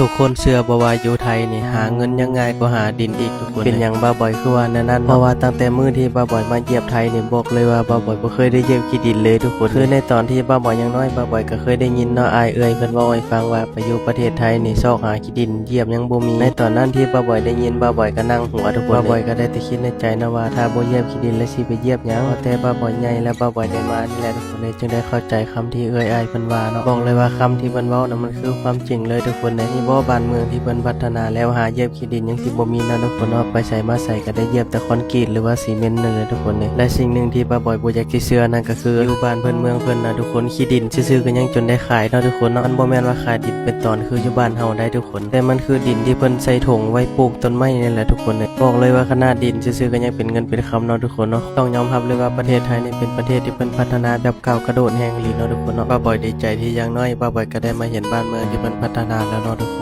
ທຸກຄົນເຊື່ອບໍ່ວ່າຢູ່ໄທນີ້ຫາເງິນຍັງງ່າຍກວ່າຫາດິນອີກທຸກຄົນ. ເປັນຫຍັງບ່າວບອຍຄືວ່າແນວນັ້ນເນາະ? ເພາະວ່າຕັ້ງແຕ່ມື້ທີ່ບ່າວບອຍມາຢຽບໄທນີ້ ບອກເລີຍວ່າບ່າວບອຍບໍ່ເຄີຍໄດ້ຢຽບຂີ້ດິນເລີຍທຸກຄົນ. ຄືໃນຕອນທີ່ບ່າວບອຍຍັງນ້ອຍ ບ່າວບອຍກໍເຄີຍໄດ້ຍິນເນາະ ອ້າຍເອື້ອຍເພິ່ນເວົ້າໃຫ້ຟັງວ່າ ໄປຢູ່ປະເທດໄທນີ້ ຊອກຫາຂີ້ດິນຢຽບຍັງບໍ່ມີ. ໃນຕອນນັ້ນທີ່ບ່າວບອຍໄດ້ຍິນ ບ່າວບອຍກໍໜັ່ງຫົວທຸກຄົນ. ບ່າວບອຍກໍໄດ້ແຕ່ຄິດໃນໃຈເນາະວ່າ ຖ້າບໍ່ຢຽບຂີ້ດິນແລ້ວຊິໄປຢຽບຫຍັງ? ເພາະແຕ່ບ່າວບອຍໃຫຍ່ແລ້ວ ບ່າວບອຍໄດ້ມານີ້ແຫຼະທຸກຄົນເອີຍ ຈຶ່ງໄດ້ເຂົ້າໃຈຄຳທີ່ເອື້ອຍອ້າຍເພິ່ນວ່າເນາະ. ບອກເລີຍວ່າຄຳທີ່ເພິ່ນເວົ້ານະ ມັນຄືຄວາມຈິງເລີຍທຸກຄົນເອີຍ. ນີ້ບໍ່ ບ້ານເມືອງທີ່ເພິ່ນພັດທະນາແລ້ວ ຫາຢຽບຂີ້ດິນຍັງຊິບໍ່ມີເນາະທຸກຄົນເນາະ. ໄປໃສມາໃສກໍໄດ້ຢຽບແຕ່ຄອນກຣີດ ຫຼືວ່າຊີເມັນນັ້ນແຫຼະທຸກຄົນເອີຍ. ແລະສິ່ງໜຶ່ງທີ່ບ່າວບອຍບໍ່ຢາກຊິເຊື່ອນັ້ນກໍຄື ຢູ່ບ້ານເພິ່ນເມືອງເພິ່ນນະທຸກຄົນ ຂີ້ດິນຊື່ໆກໍຍັງຈົນໄດ້ຂາຍເນາະທຸກຄົນເນາະ. ມັນບໍ່ແມ່ນວ່າຂາຍດິນເປັນຕອນຄືຢູ່ບ້ານເຮົາໄດ້ທຸກ ຄົນ ແຕ່ມັນຄືດິນທີ່ເພິ່ນໃສ່ຖົງໄວ້ປູກຕົ້ນໄມ້ນີ້ແຫຼະທຸກຄົນເອີຍ. ບອກເລີຍວ່າຂະໜາດດິນຊື່ໆກໍຍັງເປັນເງິນເປັນຄຳເນາະທຸກຄົນເນາະ. ຕ້ອງຍອມຮັບເລີຍວ່າປະເທດໄທນີ້ເປັນປະເທດທີ່ເພິ່ນພັດທະນາແບບກ້າວກະໂດດແຮງອີ່ຫຼີເນາະທຸກຄົນເນາະ. ບ່າວບອຍດີໃຈທີ່ຢ່າງໜ້ອຍບ່າວບອຍກໍໄດ້ມາເຫັນບ້ານເມືອງທີ່ເພິ່ນພັດທະນາແລ້ວເນາະທຸກຄົນ.